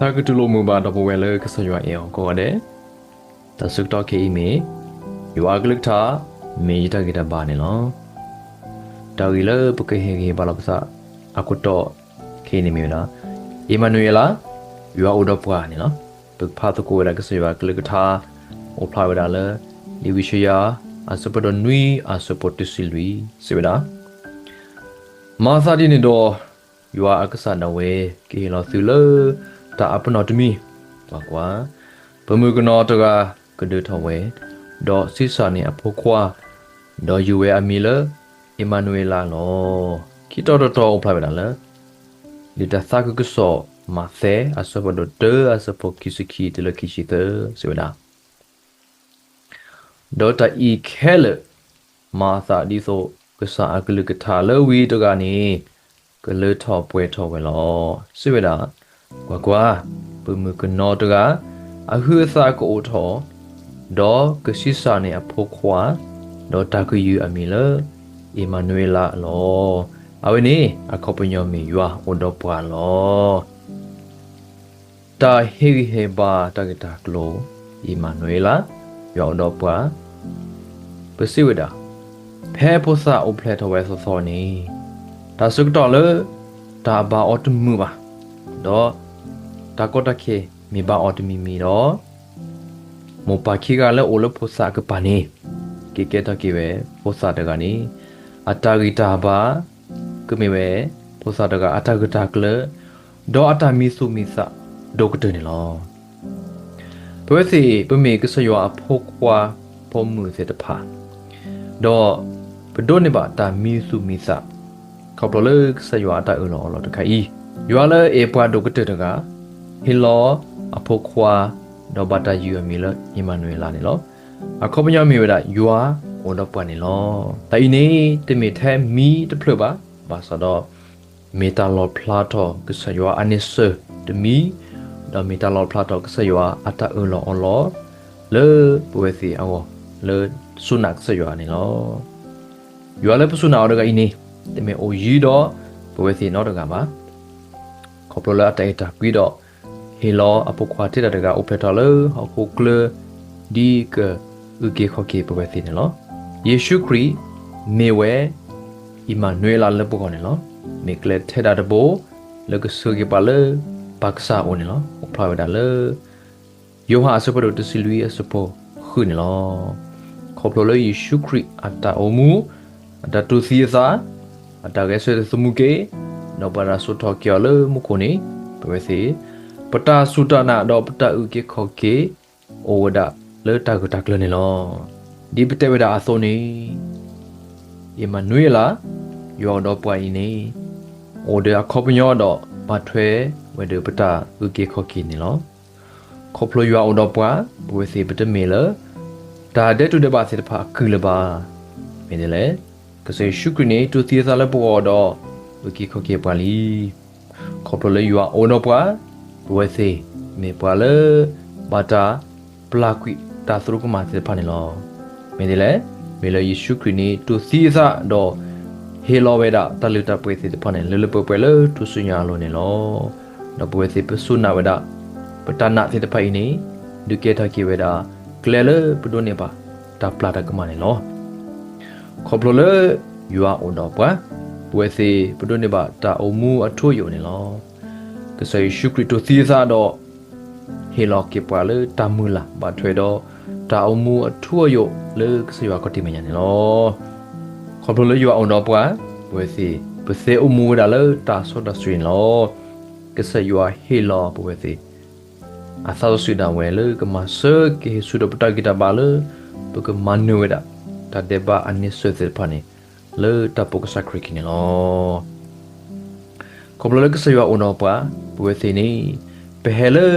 တၢ်ကတူၢ်လိာ်မုာ်ဘၣ်ဒီးပဝဲလၢကစၢ်ယွၤအဲၣ်အီၤကိးဂၤဒဲး, တၢ်ဆၢကတီၢ်ခဲအံၤမ့ၢ် ယွၤအကလုၢ်ကထါ မ့ၢ်ယတၢ်ဂံၢ်တၢ်ဘါန့ၣ်လီၤ. တၢ်ဂ့ၢ်လၢပကဟ့ၣ်ဂံၢ်ဟ့ၣ်ဘါလီၤပသးအခိၣ်တီခဲအံၤန့ၣ်မ့ၢ်ဝဲဒၣ် အ့မၤနူၤအ့လး, ယွၤအိၣ်ဒီးပှၤန့ၣ်လီၤ. ပကဖးသကိးဝဲဒၣ်ကစၢ်ယွၤအကလုၢ်ကထါ အိၣ်ဖျါဝဲဒၣ်လၢ လံာ်ဝံယၡါယၤ အဆၢဖးဒိၣ်နွံ အဆၢဖိတဆံလွံၢ် စံးဝဲဒၣ် မၤသးဒ်န့ၣ်ဒီး ယွၤအကစၢ်ဒၣ်ဝဲ ကဟ့ၣ်လီၤသုလၢ တၢ်အပနီၣ်တမံၤ, ကွၢ်ကွၢ်, ပမုၣ်ကနီၤတဂၤကဒၢထီၣ်ဝဲ, ဒီးဆံးစၢ်န့ၢ်အဖိခွါ, ဒီးယုၢ်ဝဲအမံၤလၢ အ့မၤနူၤအ့လးလီၤ. ခံတီၤတတီၤအိၣ်ဖျါဝဲဒၣ်လၢ လံာ်တၢ်သးခုကစီၣ် မးသဲ အဆၢဖးဒိၣ်တၢ အဆၢဖိခံဆံခံတုၤလၢခံဆံသၢ စံးဝဲဒၣ် ဒီးတၢ်အံၤခဲလၢာ် မၤအသးဒ်သိး ကစၢ်အကလုၢ်ကထါလၢဝံတဂၤန့ၣ် ကလၢထီၣ်ပှဲၤထီၣ်ဝဲလီၤ. စံးဝဲဒၣ်, ကွၢ်ကွၢ်, ပမုၣ်ကနီၤတဂၤ အဟုးအသးကအိၣ်ထီၣ်, ဒီးကဆံးစၢ်န့ၢ်အဖိခွါ, ဒီးတၢ်ကယုၢ်အမံၤလၢ အ့မၤနူၤအ့လးလီၤ. အဝဲန့ၣ် အခီပညီမ့ၢ်ယွၤအိၣ်ဒီးပှၤလီၤ. တၢ်ဟ့ၣ်ဂံၢ်ဟ့ၣ်ဘါတၢ်ဂ့ၢ်တၢ်ကျိၤ အ့မၤနူၤအ့လး, ယွၤအိၣ်ဒီးပှၤ, ပစံးဝဲဒၣ်, ဖဲဖိသၣ်အိၣ်ဖျဲၣ်ထီၣ်ဝဲအသီသီန့ၣ်, တၢ်ဆၢကတီၢ်လၢ တၢ်ဘၣ်အီၤတမုာ်ဘၣ်, ဒီး တၢ်ကီတၢ်ခဲမ့ၢ်ဘၣ်အီၤတမံၤမံၤဒီး မိၢ်ပၢ်ခံဂၤလၢအိၣ်လၢဖိသၣ်အကပၤန့ၣ် က့ၤကဲထီၣ်က့ၤဝဲ ဖိသၣ်တဂၤန့ၣ် အတၢ်ဂံၢ်တၢ်ဘါ ကမ့ၢ်ဝဲ ဖိသၣ်တဂၤအတၢ်ဂၢၢ်တၢ်ကျၢၤ ဒီးအတၢ်မံသူၣ်မံသးဒိၣ်ကတၢၢ်န့ၣ်လီၤ. ပဝဲသ့ၣ် ပမ့ၢ်ကစၢ်ယွၤအဖိခွါဖိမုၣ်သ့ၣ်တဖၣ်, ဒီးပဒိးန့ၢ်ဘၣ်တၢ်မံသူၣ်မံသး ခီဖျိလၢကစၢ်ယွၤအတၢ်အၢၣ်လီၤအီလီၤတခါအံၤ, ယွၤလၢအဲၣ်ပှၤဒိၣ်ကတၢၢ်တဂၤ ဟ့ၣ်လီၤအဖိခွါ ဒီးဘၣ်တၢ်ယုၢ်အမံၤလၢ အ့မၤနူၤအ့လးန့ၣ်လီၤ. အခီပညီမ့ၢ်ဝဲဒၣ် ယွၤအိၣ်ဒီးပှၤန့ၣ်လီၤ. တၢ်အံၤန့ၣ် တမ့ၢ်ထဲမံတဖျၢၣ်ဘၣ်, ဘၣ်ဆၣ်ဒီး မ့ၢ်တၢ်လီၣ်ဖျါထီၣ်ကစၢ်ယွၤအန့ဆၢၣ်တမံၤ, ဒီးမ့ၢ်တၢ်လီၣ်ဖျါထီၣ်ကစၢ်ယွၤအတၢ်အၢၣ်လီၤအီလီၤ လၢပဝဲသ့ၣ်အဂီၢ် လၢစူၢ်နာ်ကစၢ်ယွၤန့ၣ်လီၤ. ယွၤလၢပစူၢ်နာ်အီၤတဂၤအံၤန့ၣ် တမ့ၢ်အိၣ်ယံၤဒီးပဝဲသ့ၣ်နီတဂၤဘၣ်. ခီဖျိလၢအတၢ်အဲၣ်တၢ်ကွံဒီး ဟ့ၣ်လီၤအဖိခွါထဲဒၣ်တဂၤအိၣ်ဖျဲၣ်ထီၣ်လၢဟီၣ်ခိၣ်ချၢ ဒ်ကအုၣ်က့ၤခီၣ်က့ၤပဝဲသ့ၣ်န့ၣ်လီၤ. ယ့ၣ်ၡူးခရံာ်မ့ၢ်ဝဲ အ့မၤနူၤအ့လးလၢပဂီၢ်န့ၣ်လီၤ. မ့ၢ်ကျဲထဲဒၣ်တဘိ လၢကဆှၢက့ၤပှၤလၢပၢ်ကစၢ်အအိၣ်န့ၣ်လီၤ. အိၣ်ဖျါဝဲဒၣ်လၢ ယိၤဟၣ်အဆၢဖးဒိၣ်တဆံလွံၢ်အဆၢဖိဃုန့ၣ်လီၤ. ခီဖျိလၢယ့ၣ်ၡူးခရံာ်အတၢ်အိၣ်မူ, အတၢ်တူၢ်သံအသး, အတၢ်ဂဲၤဆၢထၢၣ်သမူက့ၤ, ဒီးပတၢ်စိာ်ထီၣ်က့ၤအီၤလၢမူခိၣ်န့ၣ်, ပဝဲသ့ၣ် ပတၢ်စူၢ်တၢ်နာ်ဒီးပတၢ်အုၣ်က့ၤခီၣ်က့ၤ အိၣ်ဝဲဒၣ်လၢတၢ်ဂၢၢ်တၢ်ကျၢၤန့ၣ်လီၤ. ဒ်ပတဲဝဲဒၣ်အသိးန့ၣ် အ့မၤနူၤအ့လး, ယွၤအိၣ်ဒီးပှၤအံၤန့ၣ် အိၣ်ဒီးအခီပညီဒီးဘၣ်ထွဲဝဲဒီးပတၢ်အုၣ်က့ၤခီၣ်က့ၤန့ၣ်လီၤ. ခီဖျိယွၤအိၣ်ဒီးပှၤ, ပဝဲသ့ၣ်ပတမ့ၢ်လၢ တၢ်ဒဲးတူၢ်ဒဲးဘးသ့ၣ်တဖၣ်အကုၢ်လၢၤဘၣ်. မ့ၢ်ဒ်လဲၣ်, ကစၢ်ယ့ၣ်ၡူးခရံာ်န့ၣ် တူၢ်သံအသးလၢပဂီၢ်ဒီး အုၣ်က့ၤခီၣ်က့ၤပှၤလံ. ခီဖျိလၢယွၤအိၣ်ဒီးပှၤ, ပဝဲသ့ၣ်မ့ၢ်ပှၤလၢ ဘၣ်တၢ်ပျၢ်ကွံာ်တၢ်သရူးကမၣ်သ့ၣ်တဖၣ်န့ၣ်လီၤ. မ့ၢ်ဒ်လဲၣ်, မ့ၢ်လၢယ့ၣ်ၡူးခရံာ်န့ၣ် တူၢ်သံအသးဒီး ဟ့ၣ်လီၤဝဲဒၣ်တၢ်လုၢ်တၢ်ပှ့ၤသ့ၣ်တဖၣ်န့ၣ် လၢလၢပှဲၤပှဲၤလၢထူၣ်စုညါအလိၤန့ၣ်လီၤ. ဒီးပဝဲသ့ၣ်ပစူၢ်နာ်ဝဲဒၣ် ပတၢ်နာ်သ့ၣ်တဖၣ်အံၤန့ၣ် ဒုးကဲထီၣ်က့ၤဝဲဒၣ် ကျဲလၢပဒိးန့ၢ်ဘၣ်တၢ်ပျၢ်တၢ်ကမၣ်န့ၣ်လီၤ. ခီဖျိလၢယွၤအိၣ်ဒီးပှၤ, ပဝဲသ့ၣ်ပဒိးန့ၢ်ဘၣ်တၢ်အိၣ်မူအထူအယိာ်န့ၣ်လီၤ. ကစၢ်ယ့ၣ်ၡူးခရံာ်တူၢ်သံအသးဒီး ဟ့ၣ်လီၤက့ၤပှၤလၢတၢ်မုၢ်လၢ်ဘၣ်ထွဲဒီး တၢ်အိၣ်မူအထူအယိာ်လၢကစၢ်ယွၤခီၣ်ထံးမဲာ်ညါန့ၣ်လီၤ. ခီဖျိလၢယွၤအိၣ်ဒီးပှၤ, ပဝဲသ့ၣ် ပသ့အိၣ်မူဝဲဒၣ်လၢတၢ်စီတၢ်ဆှံန့ၣ်လီၤ. ကစၢ်ယွၤဟ့ၣ်လီၤပဝဲသ့ၣ် အသးစီဆှံဒၣ်ဝဲလၢကမၤစၢၤကဟ့ၣ်ဆူၣ်ဒီးပတၢ်ဂံၢ်တၢ်ဘါလၢ ပကမၤနၢၤဝဲဒၣ် တၢ်ဒဲးဘးအန့ဆၢၣ်သ့ၣ်တဖၣ်န့ၣ် လၢတၢ်ပိာ်ကစၢ်ခရံာ်ခံန့ၣ်လီၤ. ခီဖျိလၢကစၢ်ယွၤအိၣ်ဒီးပှၤ, ပဝဲသ့ၣ်န့ၣ် ပဟဲလၢ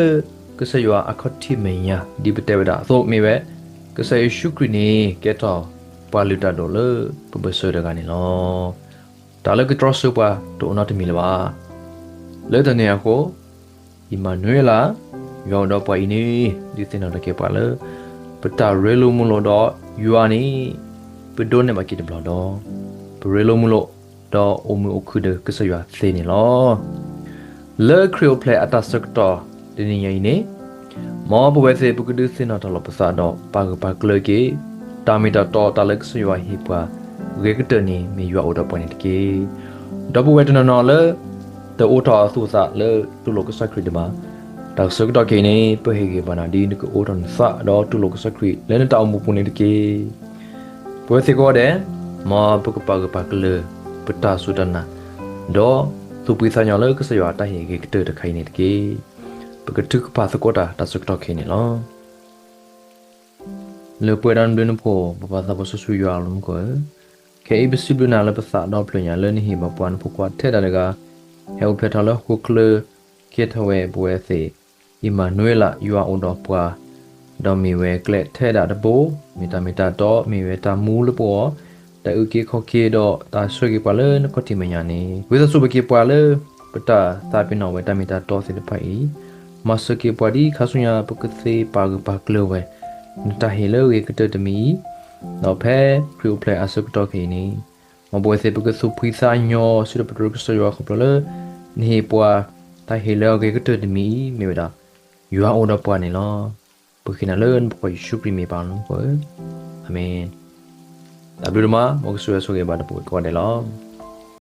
ကစၢ်ယွၤအခီၣ်ထံးမဲာ်ညါ ဒ်ပတဲဝဲဒၣ်အသိးမ့ၢ်ဝဲ, ကစၢ်ယ့ၣ်ၡူးခရံာ်န့ၣ် ကဲထီၣ်ပှၤလုၢ်တၢ်ဒိၣ်လၢပဘၢၣ်စၢၤတဂၤန့ၣ်လီၤ. တၢ်လၢကတြီဆၢပှၤတအိၣ်နီတမံၤလၢၤဘၣ်. လၢတၢ်န့ၣ်အဃိ အံၣ်မၤနူၤအ့လး, ယွၤအိၣ်ဒီးပှၤအံၤန့ၣ် ဒုးသ့ၣ်နီၣ်ထီၣ်က့ၤပှၤလၢ ပတၢ်ရ့လိာ်မုာ်လိာ်ဒီးယွၤန့ၣ် ပဒိးန့ၢ်ဘၣ်က့ၤတဘျီဒီး ပရ့လိာ်မုာ်လိာ် ဒီးအိၣ်မုာ်အိၣ်ခုၣ်ဒီးကစၢ်ယွၤသ့န့ၣ်လီၤ. လၢခရံာ်အိၣ်ဖျဲၣ်အတၢ်ဆၢကတီၢ် တနံၤညါအံၤန့ၣ်, မ်ပဝဲသ့ၣ်ပကဒုးသ့ၣ်နီၣ်ထီၣ်လီၤပသးဒီးပာ်ဂၢၢ်ပာ်ကျၢၤက့ၤ တၢ်မ့ၢ်တၢ်တီတၢ်လၢကစၢ်ယွၤဟ့ၣ်ပှၤ ဂ့ၤကတၢၢ်န့ၣ် မ့ၢ်ယွၤအိၣ်ဒီးပှၤန့ၣ်တက့ၢ်. ဒီပုၢ်ဝဲၢ်တနီၤနီၤလၢ တအိးထီၣ်အသူၣ်အသးလၢတူၢ်လိာ်ကစၢ်ခရံာ်ဒံးဘၣ်, တၢ်ဆၢကတီၢ်ခဲအံၤန့ၣ် ပဟ့ၣ်ဂံၢ်ဘါနၤဒ်နကအိးထီၣ်နသး ဒီးတူၢ်လိာ်ကစၢ်ခရံာ်လၢနတၢ်အိၣ်မူပူၤန့ၣ်တက့ၢ်. ပဝဲသ့ၣ်ကိးဂၤဒဲး, မ်ပကပာ်ဂၢၢ်ပာ်ကျၢၤ ပတၢ်စူၢ်တၢ်နာ်, ဒီးသူၣ်ဖှံသးညီလၢကစၢ်ယွၤအတၢ်ဟ့ၣ်ဂ့ၤကတၢၢ်တခါအံၤန့ၣ်တက့ၢ်. ပကထုကဖၣ်သကိးတၢ်တၢ်ဆၢကတီၢ်ခဲအံၤန့ၣ်လီၤ. လၢပှဲၤဒီးနဘျုးနဖှိၣ် ပပၢ်သးဘိစီဆှံယွၤအလၤမူခိၣ်ဧၢ, ခဲအံၤပစံးဘျုးနၤလၢပသးဒီဖျၢၣ်ညါလၢနဟ့ၣ်ဘၣ်ပှၤနဖိခွါထဲဒၣ်တဂၤ, ဟဲအိၣ်ဖျဲၣ်ထီၣ်လၢဟီၣ်ခိၣ်ချၢ ကဲထီၣ်ဝဲပဝဲသ့ၣ် အံၣ်မၤနူၤအ့လး ယွၤအိၣ်ဒီးပှၤ, ဒီးမ့ၢ်ဝဲကျဲထဲဒၣ်တဘိ, မ့ၢ်တၢ်မ့ၢ်တၢ်တီ မ့ၢ်ဝဲတၢ်မူလၢပဂီၢ်, တၢ်အုၣ်က့ၤခီၣ်က့ၤဒီးတၢ်ဆှၢက့ၤပှၤလၢနခီၣ်ထံးမဲာ်ညါန့ၣ်, ဝံသးစူၤပက့ၤပှၤလၢ ပတၢ်သးပ့ၤနီၣ်ဝဲတၢ်မ့ၢ်တၢ်တီသ့ၣ်တဖၣ်အံၤ, မၤစၢၤက့ၤပှၤဒ်ခါဆူညါပကသ့ပာ်ဂၢၢ်ပာ်ကျၢၤဝဲ နတၢ်ဟ့ၣ်လၢအဂ့ၤကတၢၢ်တမံၤအံၤ, ဒီးဖဲခရံာ်အိၣ်ဖျဲၣ်အဆၢကတီၢ်ခဲအံၤန့ၣ်, မ်ပဝဲသ့ၣ်ပကသူၣ်ဖှံသးညီ စံးထီၣ်ပတြၢၤကစၢ်ယွၤခီဖျိလၢ နဟ့ၣ်ပှၤ တၢ်ဟ့ၣ်လၢအဂ့ၤကတၢၢ်တမံၤအံၤ မ့ၢ်ဝဲဒၣ် ယွၤအိၣ်ဒီးပှၤန့ၣ်လီၤ. ပဃ့နၤလၢနဖိခွါယ့ၣ်ၡူးခရံာ်မ့ၢ်ပၢ်လၤမူခိၣ်ဧၢ, အၤမ့ၣ်. တၢ်ဘျုးဒိၣ်မး မ်ကဆိၣ်ဂ့ၤဆိၣ်ဂ့ၤဘၣ်တပှဲၤကိးဂၤဒဲးလီၤ.